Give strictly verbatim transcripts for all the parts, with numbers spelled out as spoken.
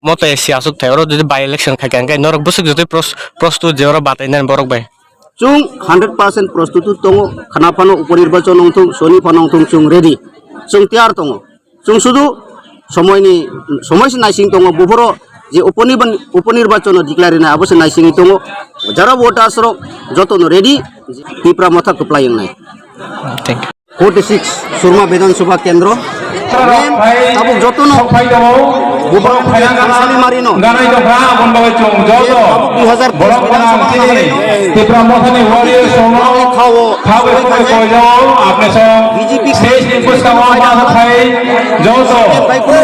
mote si aswk thai, oro jodi by election khai kha, hwnkhe norok bwswk jotoi pros-, prostut je oro batai nani borok bai? Chwng hundred percent prostut tongo, khana phano uponirbachon wngthung, soni phano wngthung, chwng ready, chwng tiyar tongo. Chwng sudu somoini, somoi se naising tongo, buphoro je uponiban-, uponirbachono declare rina abo se naisingwi tongo. Jara voters rok jotono ready, Tipra Motha kwplai wngnai. Thank you. Forty six Surma Bidhan Sabha Kendro. Main tabuk jotono buphang khani marino. Ganai dopha, aboni bagwi chwng joto tabuk dui hazar teis Bidhan Sabha khani Tipra Mothani warriors rokno khao khao khao koijao, apne song B J P stage ni bwskango ma khai joto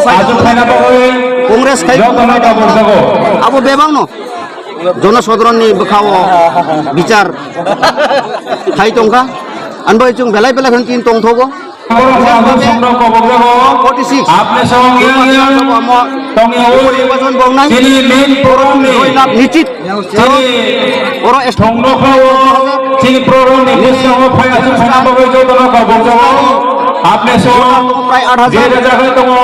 aswk khaina bagwi Congress khai joto no tabuk jago. Abo bebakno jonosodronni bwkhao bichar khai tongkha. Ani bagwi chwng belai belai kheno tin tongthogo. Borok aswk songno kobok jago. Forty six. Apne song yang yang tong yang ui. Nirbachon bongnai. Chini main program ni. Nichit. Chini oro est- thongno khawo. Chini program ni bwskango phai aswk khaina bagwi jotono kobok jago. Apne song prai aat hajar. Je jaga khai tongo.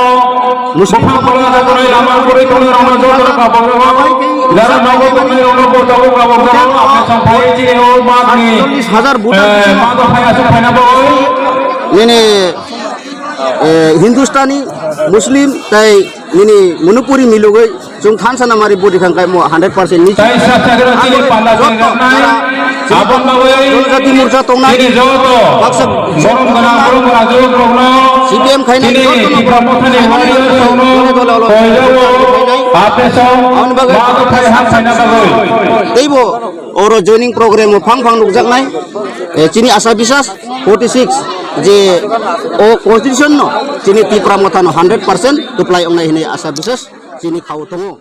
Muslim buphang pala jaga tongo, lama puri tongo, rongno jotono kobok jago. Jara nogo tongnai rokno bo tabuk kabok tabuk, apne song phai chini o magni, cholish hajar voter eh, bisingo. Mago phai aswk phaina bagwi. Nini, eh, Hindustani, Muslim, tai nini Manipuri milogwi chwng thansa namari bodi khang kai mo hundred percent ni. Tai sa sa gana chini panda jotto jana jara Aboni bagwi Jonojati Morcha tongnai. Chini joto. Baksa borom gana, borom gana jwk rokno. C P M khainai chini jotono Tipra Mothani khainai warriors rokno dole dole olo koi jago. Khainai. Apne song aboni bagwi ma to khai hap khaina bagwi. Teibo oro joining program o phang phang nukjaknai. Eh, chini asa bisas forty six je o constitution no chini Tipra Mothano hundred percent kwplai wngnai hinwi asa bisas chini khao tongo.